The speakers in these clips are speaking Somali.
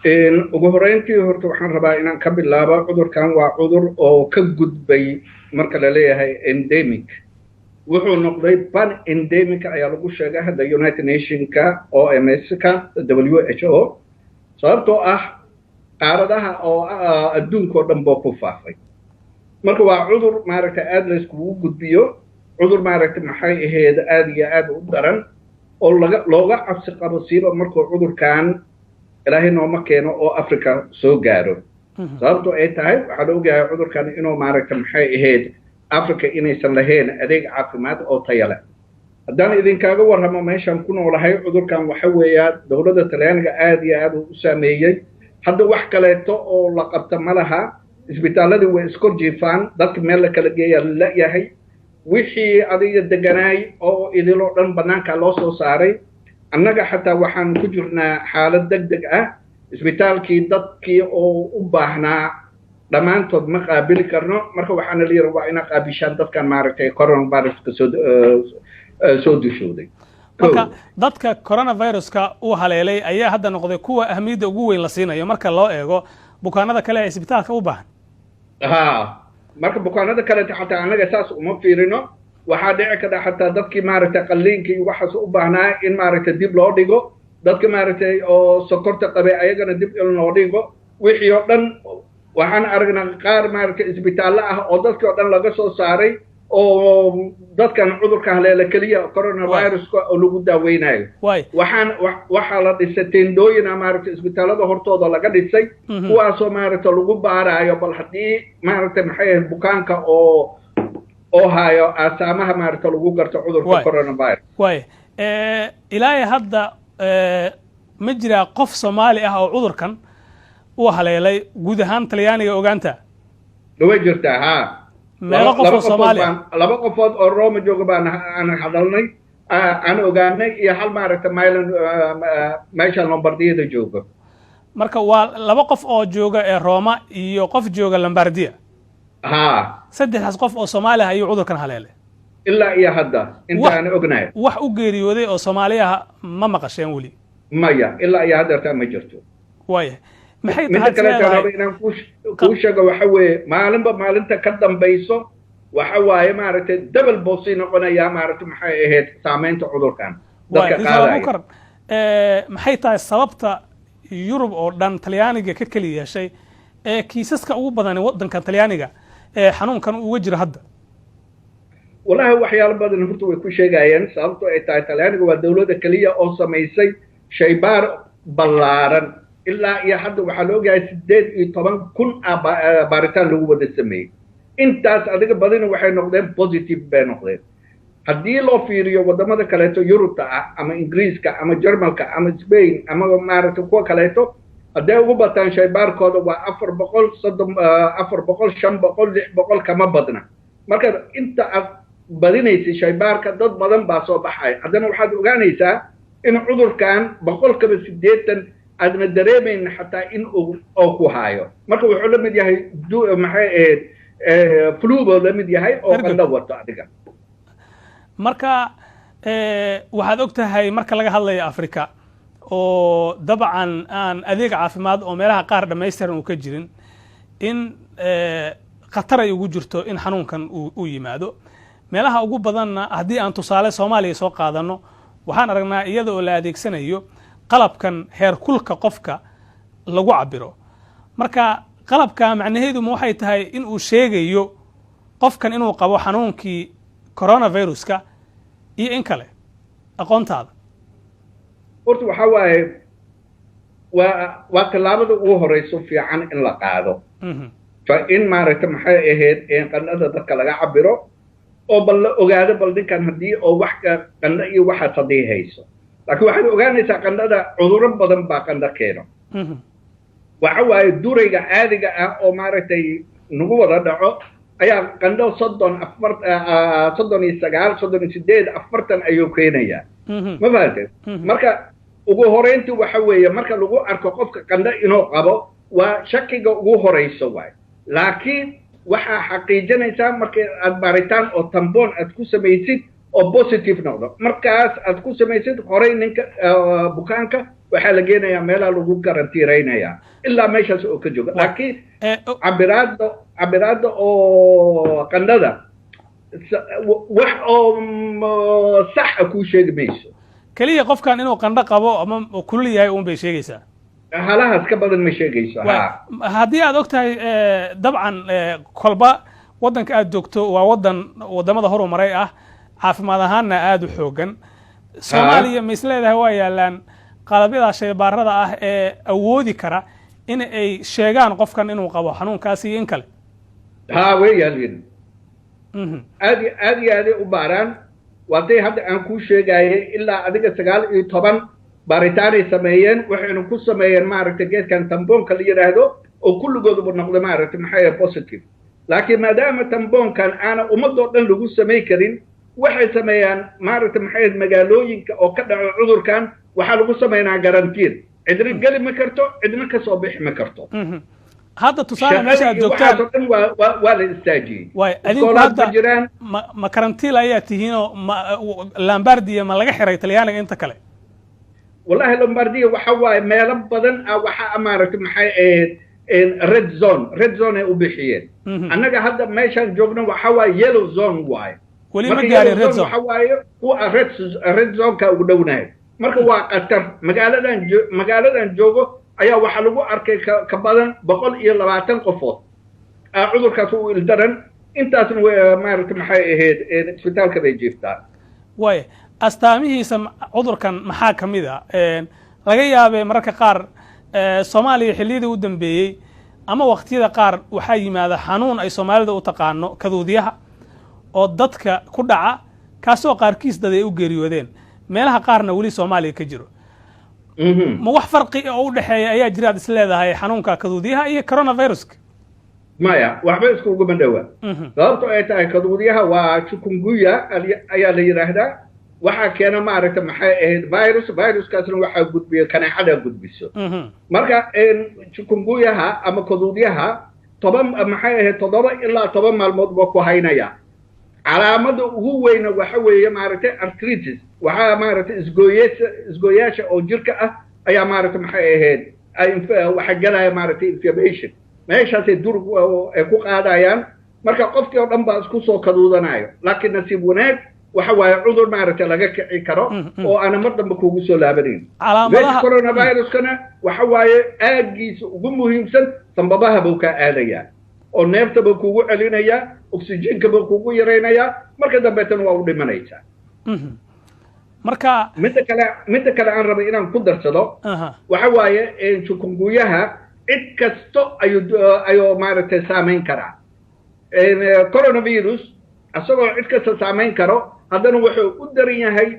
Ugu horeyntii horta waxaan rabaa inaan ka bilaabo, cudurkan waa cudur oo ka gudbay marka la leeyahay endemic, wuxuu noqday pan endemic ayaa lagu sheegay hadda United Nationka, OMS-ka, WHO, sababtoo ah qaaradaha oo adduunka oo dhan boo ku faafay. Marka waa cudur maaragtay aada la iskugu gudbiyo, cudur maaragtay maxay ahayd aada iyo aada u daran oo laga looga cabsi qabo, siiba markuu cudurkan, Ilaahay nooma keeno, oo Africa soo gaaro, sababto ay tahay waxaa la ogyahay cudurkan inuu maaragta maxay ahayd Africa inaysan lahayn adeeg caafimaad oo taya leh. Haddaan idinkaaga warramo meeshaan ku noolahay, cudurkan waxa weeyaa dowladda Talyaaniga aada iyo aada u saameeyey. Hadda wax kaleeto oo la qabta ma laha, isbitaaladii way iskor jiifaan, dadka meel la kala geeyaa la-yahay, wixii adiga deganaay oo idiloo dhan bannaanka loo soo saaray. Annaga xataa waxaan ku jirnaa xaalad deg deg ah, isbitaalkii dadkii oo u baahnaa dhammaantood ma qaabili karno. Marka waxaana la yidhi waa ina qaabishaan dadkan maaragtay coronaviruska soo dushooday. Marka dadka coronaviruska uu haleelay ayaa hadda noqday kuwa ahmiyadda ugu weyn la siinayo marka loo eego bukaanada kale ee isbitaalka u baahan. Ha, marka bukaanada kaleeta xataa annaga saas uma fiirino. Waxaa dhici karta xataa dadkii maaragtay qalliinka iyo waxaas u baahnaa in maaragtay dib loo dhigo, dadka maaragtay oo sokorta qabay ayagana dib in loo dhigo. Wixii oo dhan waxaan aragnaa qaar maaragtay isbitaallo ah oo dadkii oo dhan laga soo saaray oo dadkan cudurka haleela keliya coronaviruska oo lagu daaweynayo. Waxaan waxaa la dhisay tendooyina maaragtay isbitaalada hortooda laga dhisay, kuwaasoo maaragtay lagu baaraayo bal haddii maaragtay maxay ahayd bukaanka oo hayo asaamaha maaragta lagu garto cudurka coronavirus. Waay, ilaahay hadda ma jiraa qof Soomaali ah oo cudurkan uu haleelay guud ahaan Talyaaniga ogaanta? Way jirtaa, ha. Meelo qof oo Soomaali ah? Laba qofood oo Roma jooga baan aan hadalnay, aan ogaanay, iyo hal maaragta Milan, meesha Lombardiyada jooga. Marka waa laba qof oo jooga ee Roma iyo qof jooga Lombardia? Ha. Saddexdaas qof oo Soomaali ah ayuu cudurkan haleelay? Ilaa iyo hadda inta aan ognahay. Wax u geeriyooday oo Soomaaliyaha ma maqasheen weli? Maya, ilaa iyo haddeertaa ma jirto. Waaya, maxay Midda tahay kale leedahay? Raba inaan kuu sheego waxa weeye, maalinba maalinta ka dambayso waxa waaye maaragtay double buu sii noqonayaa maaragtay maxay ahayd saameynta cudurkan dadka Doctor qaadaya. Abukar, maxay tahay sababta Yurub oo dhan Talyaaniga ka keli yeeshay ee kiisaska ugu badan waddankan Talyaaniga ee xanuunkan uga jiro hadda? Wallahi waxyaalo badan horta way ku sheegayeen. Sababto ay tahay Talyaaniga waa dowladda keliya oo samaysay shaybaar ballaaran. Ilaa iyo hadda waxaa la ogyahay 18,000 ah baaritaan lagu wada sameeyey. Intaas adiga badina waxay noqdeen positive bay noqdeen. Haddii loo fiiriyo wadamada kaleeto Yurubta ah, ama Ingiriiska ama Jarmalka ama Spain ama maaragtay kuwa kaleeto, hadday ugu bataan shaybaarkooda waa 400, 30, 400, 500, 600, kama badna. Marka inta aad badinaysay shaybaarka, dad badan baa soo baxaya. Haddana waxaad ogaanaysaa in cudurkan 80% aadna dareemayn xataa in uu oo ku haayo. Marka wuxuu la mid yahay maxay ahayd flu buu la mid yahay oo Hergeb. Qandho wato adiga. Marka waxaad og tahay marka laga hadlayo Africa oo dabcan aan adeeg caafimaad oo meelaha qaar dhammaystiran uu ka jirin, in khatar ay ugu jirto in xanuunkan uu yimaado meelaha ugu badanna. Haddii aan tusaale Soomaaliya soo qaadano, waxaan aragnaa iyada oo la adeegsanayo qalabkan heerkulka qofka lagu cabiro. Marka qalabka macnaheedu ma waxay tahay in uu sheegayo qofkan inuu qabo xanuunkii coronaviruska iyo in kale, aqoontaada? Horta waxaa waaye waa tallaabada ugu horeyso fiican in la qaado, fa in maaragta maxay ahayd qandhada dadka laga cabiro oo bal la ogaado bal ninkan haddii oo wax qandho iyo waxaas haddii hayso. Laakiin waxaad ogaanaysaa qandhada cudurro badan baa qandho keeno. Waxa waaye durayga caadiga ah oo maaragtay nagu wada dhaco ayaa qandho 30, 4, 39, 38, 40 ayuu keenayaa. Ma fahanteen? Marka ugu horeyntii waxa weeye marka lagu arko qofka qandho inuu qabo, waa shakiga ugu horeyso waay. Laakiin waxaa xaqiijinaysaa marka aad baaritaan oo tamboon aad ku samaysid oo positive noqdo. Markaas aad ku samaysid horey ninka bukaanka Waxaa la geenayaa meelaa lagu karantiiraynayaa ilaa meeshaas oo ka jooga. Laakiin cabiraadda oo qandhada wax oo sax a kuu sheegi mayso. Keliya qofkan inuu qandho qabo ama kulul yahay uun bay sheegaysaa. Halahaas ka badan ma sheegayso. Haddii aad og tahay, dabcan kolba waddanka aad joogto waa waddan waddamada horumaray ah, caafimaad ahaanna aada u xoogan. Soomaaliya ma is leedahay waa yaalaan qalabyada shaybaarada ah ee awoodi kara in ay sheegaan qofkan inuu qabo xanuunkaasi iyo in kale? Ha, way yaalin. Aad aad iyo aaday u baaraan. Waaday hadda aan kuu sheegayay, ilaa adiga 19 baaritaanay sameeyeen. Waxayna ku sameeyeen, maaragtay, geedkan tamboonka la yidhaahdo oo kulligooduba noqday, maaragtay, maxay, positive. Laakiin maadaama tamboonkan aana ummadoo dhan lagu samay karin, waxay sameeyaan, maaragtay, maxay, magaalooyinka oo ka dhaco cudurkan waxaa lagu sameynaa karantiin. Cidna geli ma karto, cidna kasoo bixi ma karto. Hadda tusaale meesha aad joogtaan Waxaasoo dhan waa la istaajiyey. Waay, adinku Iskoolaad hadda ma jiraan. Ma karantiil ayaa tihiinoo ma Lambardiya ma laga xiray Talyaaniga inta kale? Wallahi, Lombardia waxa waaye meelo badan ah waxa, maaragtay, maxay ahayd, red zone, red zone ay u bixiyeen. Annaga hadda meeshaan joogno waxa waaye yellow zone waaye. Weli ma Marka gaarin yellow red zone zone. Waxa waaye kuwa red zone-ka ugu dhownahay. Marka waa khatar. Magaaladan joogo ayaa waxaa lagu arkay ka badan 120 qofood cudurkaas u ildaran. Intaasna way, maaragtay, maxay ahayd, isbitaalka bay jiiftaan. Waay, astaamihiisa cudurkan maxaa ka mid a? Laga yaabee mararka qaar Soomaaliya xilliyadii u dambeeyey ama waqtiyada qaar waxaa yimaada xanuun ay Soomaalida u taqaano kaduudyaha oo dadka ku dhaca, kaasoo qaarkiis dad ay u geeriyoodeen, meelaha qaarna weli Soomaaliya ka jiro. Ma wax farqi oo u dhexeeya ayaa jira aad is leedahay xanuunka kaduudyaha iyo coronaviruska? Maya, waxba iskuguma dhowa. Sababto ay tahay, kaduudyaha waa chikungunya ayaa la yidhaahdaa. Waxaa keena, maaragta, maxay ahayd, virus. Viruskaasna waxaa gudbiya kaneecada gudbiso. Marka chikungunyaha ama kaduudyaha 10, maxay ahayd, 7 ilaa 10 maalmood baa ku haynaya. Calaamada ugu weyna waxa weeye, maaragtay, arthritis. Waxaa, maaragtay, isgooyaasha oo jirka ah ayaa, maaragtay, maxay ahayd, waxa gelaya, maaragtay, inflammation. Meeshaasay durug ay ku qaadayaan. Marka qofkii oo dhan baa isku soo kaduudanayo. Laakiin nasiib wanaag waxa waaye cudur, maaragtay, laga kici karo oo aana mar dambe kugu soo laabanayn. Calaamadaha Coronaviruskana waxa waaye aaggiisa ugu muhiimsan sambabaha buu kaa aadayaa oo neefta buu kugu celinayaa, oxygenka buu kugu yaraynayaa. Marka dambeetana waa u dhimanaysaa. Marka Midda kale aan rabay inaan ku darsado waxa waaye chikungunyaha cid kasto ayuu, maaragtay, saamayn karaa. Coronavirus isagoo cid kasta saamayn karo, haddana wuxuu u daran yahay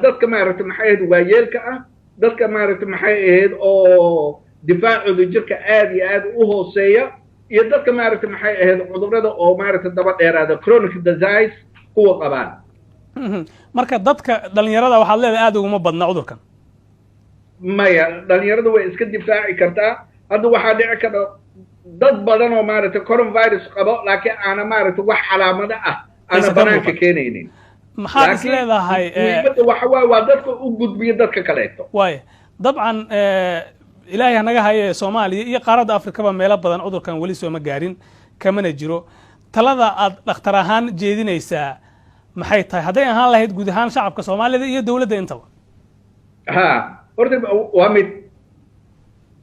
dadka, maaragtay, maxay ahayd, waayeelka ah, dadka, maaragtay, maxay ahayd, oo difaacooda jirka aad iyo aad u hooseeya, iyo dadka, maaragtay, maxay ahayd, cudurrada oo, maaragtay, daba dheeraada, chronic disease kuwa qabaan. Marka dadka dhalinyarada waxaad leedahay aada uguma badna cudurkan? Maya, dhalinyarada way iska difaaci kartaa. Hadda waxaa dhici kara dad badan oo, maaragtay, coronavirus qabo, laakiin aana, maaragtay, wax calaamado ah aana banaanka keenaynin. Maxaad is leedahay? Muhiimadda waxa waaye waa dadka u gudbiya dadka kaleeto. Waaya, dabcan Ilaahay hanaga haye, Soomaaliya iyo qaaradda Afrikaba meelo badan cudurkan weli sooma gaarin, kamana jiro. Talada aad dhakhtar ahaan jeedinaysaa maxay tahay, hadday ahaan lahayd guud ahaan shacabka Soomaalida iyo dowladda intaba? Ha, horta waa mid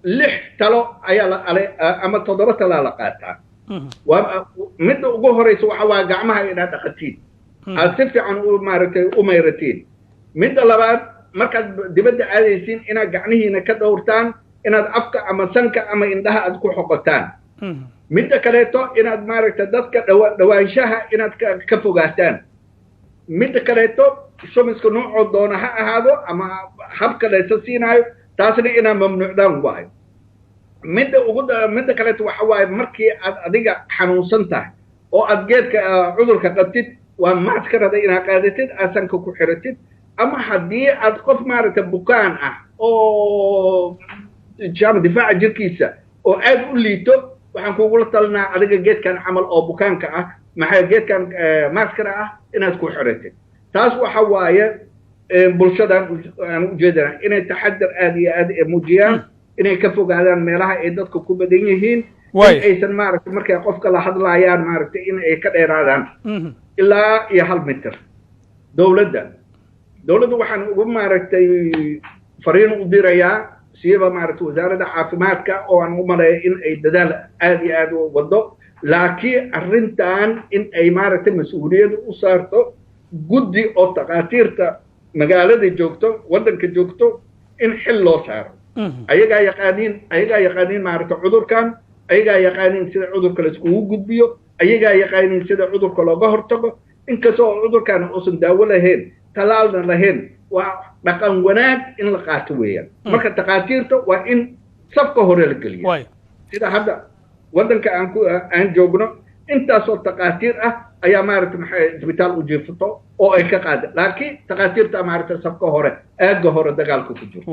lix talo ayaa la ama toddoba talaa la qaataa. Waa midda ugu horeysa, waxa waa gacmaha inaad dhaqatiin, aad si fiican u, maaragtay, u mayratiin. Midda labaad, markaad dibadda aadaysiin inaad gacmihiina ka dhowrtaan inaad afka ama sanka ama indhaha aad ku xoqotaan. Midda kaleeto, inaad, maaragtay, dadka dhawaanshaha inaad ka fogaataan. Midda kaleeto, shumiska noocoo doona ha ahaado ama hab kaleeto siinaayo, taasna inaad mamnuucdaan waayo. Midda kaleeto waxa waaye, markii aad adiga xanuunsan tahay oo aad geedka cudurka qabtid, waa maskarada inaad qaadatid, aad sanka ku xiratid. Ama haddii aad qof, maaragtay, bukaan ah oo jam difaaca jirkiisa oo aad u liito, waxaan kugula talinaa adiga geedkan camal oo bukaanka ah, maxay, geedkan maskara ah inaad ku xiratid. Taas waxa waaye. Bulshadan aan ujeedana inay taxadar aada iyo aad muujiyaan, inay ka fogaadaan meelaha ay dadka ku badan yihiin, in aysan maaragtay markay qofka la hadlaayaan maaragtay in ay ka dheeraadaan ilaa iyo 1 mitir. Dowladda waxaan ugu maaragtay fariin u dirayaa, siiba maaragtay wasaaradda caafimaadka oo aan u maleeya in ay dadaal aada iyo aada u wado, laakiin arrintan in ay maaragtay mas-uuliyad u saarto guddi oo takhaatiirta magaalada joogto, waddanka joogto, in xil loo saaro. Ayagaa yaqaaniin maaragtay cudurkan, ayagaa yaqaaniin sida cudurka la iskugu gudbiyo, ayagaa yaqaaniin sida cudurka looga hortago. Inkastoo cudurkan uusan daawo lahayn, talaalna lahayn, waa dhaqan wanaag in la qaato weeyaan. Marka takhaatiirta waa in safka hore la geliyo, sida hadda waddanka aan ku aan joogno intaasoo takhaatiir ah ayaa maaragtay maxay isbitaal u jiifato oo ay ka qaada, laakiin takhaatiirta maaragtay safka hore, aagga hore dagaalka ku jiro.